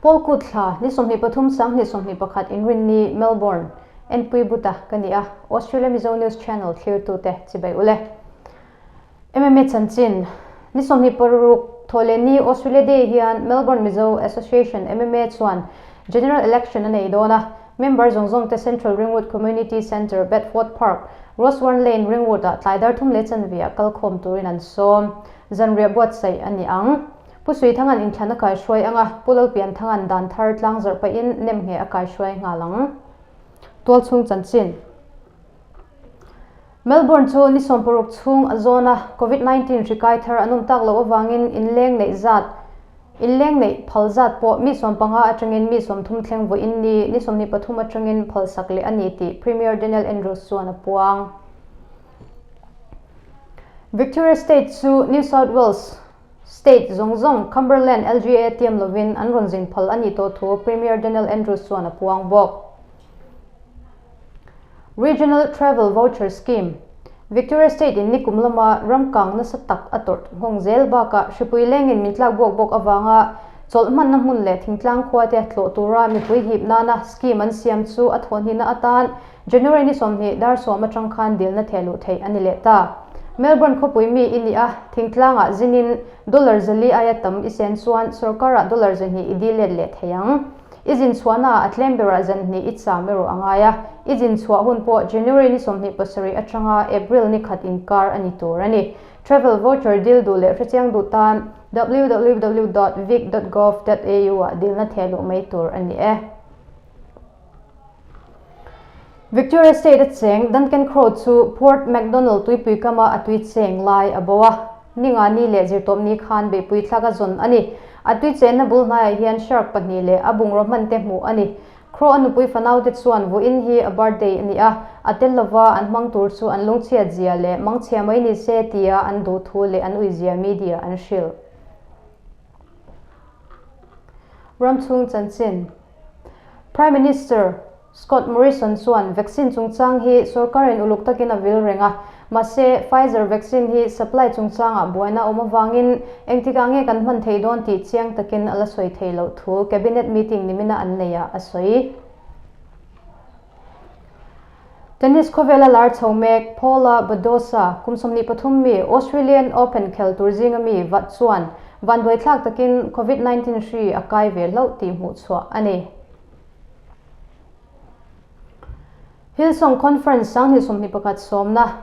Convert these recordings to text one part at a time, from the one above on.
Pawlkut thla ni 23 2021 Inrinni Melbourne Enpui Buta ka ni a, Australia Mizo News Channel thlirtute chibai ule. MMA chanchin ni 26 Thawhlehni Australia Day hian Melbourne Mizo Association, MMA, chuan General Election a nei dawn a, member zawng zawng te Central Ringwood Community Centre, Bedford Park, Rosewarne Lane, Ringwood ah tlai dar thum leh chanve ah kalkhawm turin an sawm. Zanriah buatsaih a ni ang. Pu Suithanga'n inthlan a kaihruai ang a, Pu Lalpianthanga'n dan thar tlang zawrh pahin nemngheh a kaihruai nghal ang. Tualchhung chanchin. Melbourne chu ni 60 chhung a zawn a, Covid 19 hri kai thar an awm tak loh avangin inleng neih zat inleng neih phal zat pawh mi 15 atangin mi 30 thleng vawiin ni ni 23 atangin phalsak leh a ni tih Premier Daniel Andrews chuan a puang. Victoria State chu New South Wales State zawng zawng Cumberland LGA tiam lovin an rawn zin phal a nih tawh thu Premier Daniel Andrews chuan a puang bawk. Regional Travel Voucher Scheme, Victoria State in nikum lama ram kang nasa tak a tawrh nghawng zel bakah hripui lengin min tlak buak bawk avanga chawlh hmanna hmun leh thingtlang khua te tlawh tura mipui hip nana scheme an siam chu a thawhhnihna atan January ni 20 dar 10 atang khan dilna theh luh theih a ni leh ta. Melbourne khawpui mi i nih a, thingtlangah zinin dollar 400 aia tam i sen chuan sorkarah dollar 200 i dil let leh thei ang. I zin chhuahnaah a tlem berah zan hnih i cham erawh a ngai a, i zin chhuah hun pawh January ni 27 atanga April ni khat inkar a ni tur a ni. Travel voucher dil duh leh hrechiang duh tan www dot vic dot gov dot au ah dilna theh luh mai tur a ni e. Victoria State a cheng Duncan Crowe chu Port MacDonnell tuipui kama a tui cheng lai a bo a, ni nga ni leh zirtawpni khan beihpui thlak a zawn a ni. A tui chenna bul hnaiah hian shark pahnih leh a bungraw hman te hmuh a ni. Crowe a nupui fanaute chuan vawiin hi a birthday a ni a, a tel lova an hmang tur chu an lungchhiat zia leh mangchhia mai ni se tia an duh thu leh an uizia media an hrilh. Ramchhung chanchin. Prime Minister Scott Morrison chuan vaccine chungchang hi sorkarin uluk takin a vil reng a, mahse Pfizer vaccine hi supply chungchangah buaina awm avangin engtikah nge kan hman thei dawn tih chiang takin a la sawi thei loh thu Cabinet meeting nimina an neihah a sawi. Tennis khawvela lar chho mek Paula Badosa, kum 23 mi Australian Open khel tur zinga mi vat chuan vanduaithlak takin Covid 19 hri a kai ve hlauh tih hmuh chhuah a ni. Hillsong Conference 2021 sawmna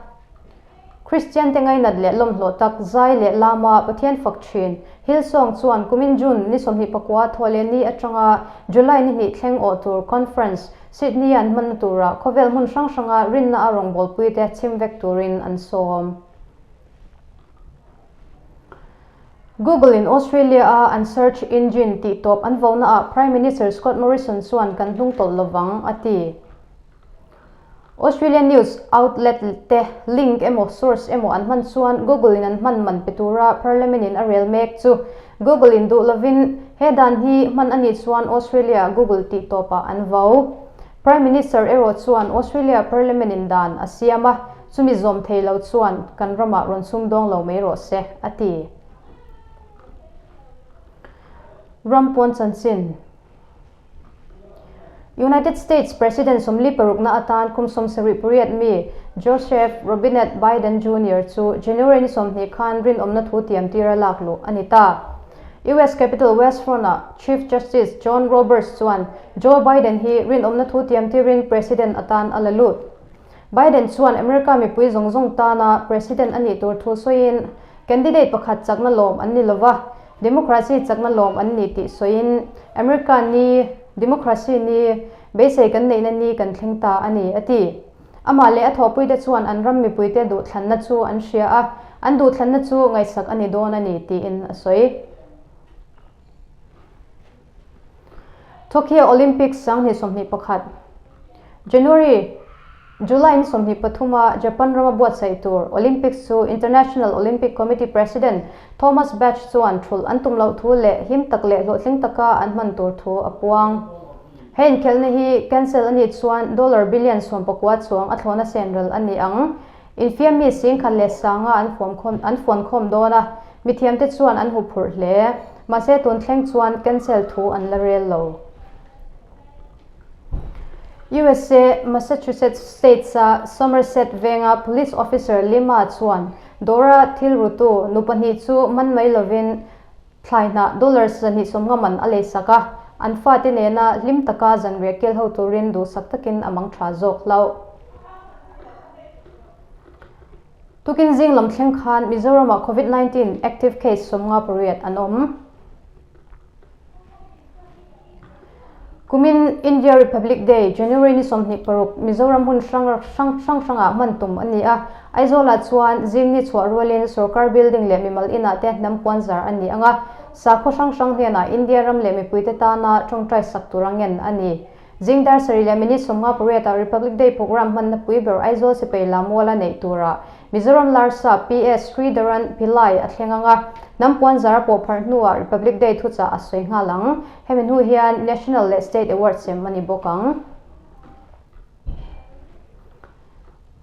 Kristian te ngainat leh lawmhlawh tak zai leh lama Pathian fak thin Hillsong chuan kumin June ni 29 thawhleh ni atanga July ni hnih thleng awh tur Conference Sydney an hmanna tura khawvel hmun hrang hranga rinna a rawngbawlpui te chim vek turin an sawm. Google in Australia a an search engine tih tawp an vona ah Prime Minister Scott Morrison chuan kan hnung tawlh lovang a ti. Australian news outlet te link emaw source emaw an hman chuan Google in an hman man pe tura Parliament in a rel mek chu Google in duh lovin he dan hi hman a nih chuan Australia Google tih tawpah an vo. Prime Minister erawh chuan Australia Parliament in dan a siam a, chumi zawm thei lo chuan kan ramah rawn sumdawng lo mai rawh se, a ti. Ram pawn chanchin. United States President 46 na atan kum 78 mi Joseph Robinette Biden Jr. chu January ni 20 khan rinawmna thu tiam tira lak luh a ni ta. US Capitol West Front-ah Chief Justice John Roberts chuan Joe Biden hi rinawmna thu tiam tirin President atan a la lut. Biden chuan America mipui zawng zawng tana President a nih tur thu sawiin candidate pakhat chakna lawm an ni lova, democracy chakna lawm an ni tih sawiin America ni democracy ni beisei kan neihna ni kan thleng ta a ni, a ti. Amah leh a thawhpuite chuan an ram mipuite duhthlanna chu an hria a, an duhthlanna chu ngaihsak a ni dawn a ni, tiin a sawi. Tokyo Olympics 2021 January July ni 23 a Japan rama buatsaih tur Olympics chu International Olympic Committee President Thomas Bach chuan thulh an tum loh thu leh him tak leh hlawhtling taka an hman tur thu a puang. He inkhelhna hi cancel a nih chuan dollar billion 19 chuang a thlawhna senral a ni ang. Infiam mi 1,100 an fuan khawm dawn a, mithiamte chuan an huphurh hle. Mahse tun thleng chuan cancel thu an la rel lo. USA, Massachusetts States-a Somerset venga police officer Lima chuan dawra thil rutu nu pahnih chu man mai lovin thlai hnah dollars 250 man a leisak a, an fate nena hlim taka zanriah kel ho turin duhsak takin a mang tha zawk hlauh. Tukin zing lam thleng khan Mizoramah Covid 19 active case 58 an awm. Kumin India Republic Day, January ni 26, Mizoram hmun hrang hrang hrang hrangah hman tum a ni a. Aizawlah chuan zing ni chhuah rualin sorkar building leh mimal inah te hnam puan zar a ni ang a. Sakhaw hrang hrang hnenah India ram leh mipuite tana tawngtai sak tura ngen a ni. Zing dar sarih leh minute 58 ah Republic Day programme hmanna pui ber Aizawl sipai Lamuala neih turah Mizoram Larsa PS Sridharan Pillai a thleng ang a, hnam puan zar a pawh pharh hnuah Republic Day thuchah a sawi nghal ang. Hemi hnu hian National leh State Award sem a ni bawk ang.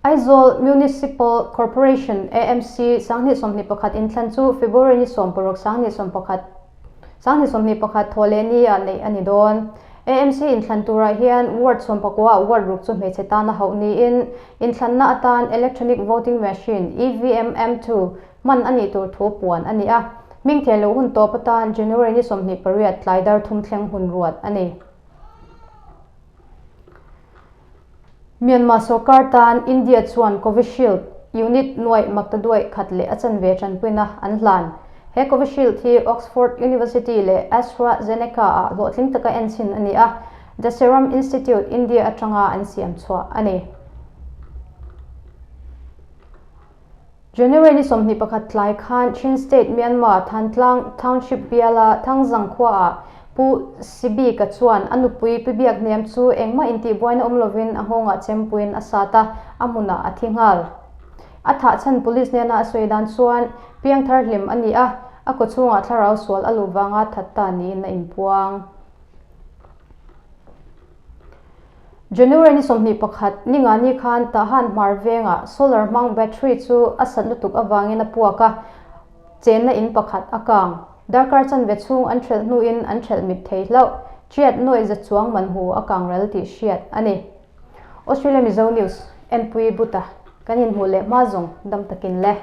Aizawl Municipal Corporation, AMC, 2021 inthlan chu February ni 16 2021 2021 thawhleh ni ah neih a ni dawn. AMC inthlan turah hian ward 19 ah ward ruk chu hmeichhe tana hauh niin inthlanna atan Electronic Voting Machine, EVM, M2 hman a nih tur thu puan a ni a. Hming theh loh hun tawp atan January ni 28 tlai dar thum thleng hun ruat a ni. Myanmar sorkar tan India chuan Covishield unit nuaih maktaduaih khat leh a chanve tanpuina an hlan. He Covishield hi Oxford University leh AstraZeneca-ah hlawhtling taka enchhin a ni a, The Serum Institute, India atanga an siam chhuah a ni. January ni 21 tlai khan Chin State, Myanmar, Thantlang Township biala Thangzang khuaah Pu Sibika chuan a nupui Pi Biakhnem chu engmah intihbuaina awm lovin a nghawngah chempuiin a sat a, a hmunah a thi nghal. A thah chhan police hnena a sawi dan chuan piangthar hlim a ni a, a kawchhungah thlarau sual a luh vanga that ta niin a inpuang. January ni 21, ninga ni khan Tahan hmar vengah solar hmang battery chu a sat lutuk avangin a puak a, chenna in pakhat a kang. Darkar chanve chhung an thelh hnuin an thelh mit thei hlauh. Chiat nuaih za chuang man hu a kang ral tih hriat a ni. Australia Mizo News, Enpui Buta, kan inhmuh leh hma zawng dam takin le.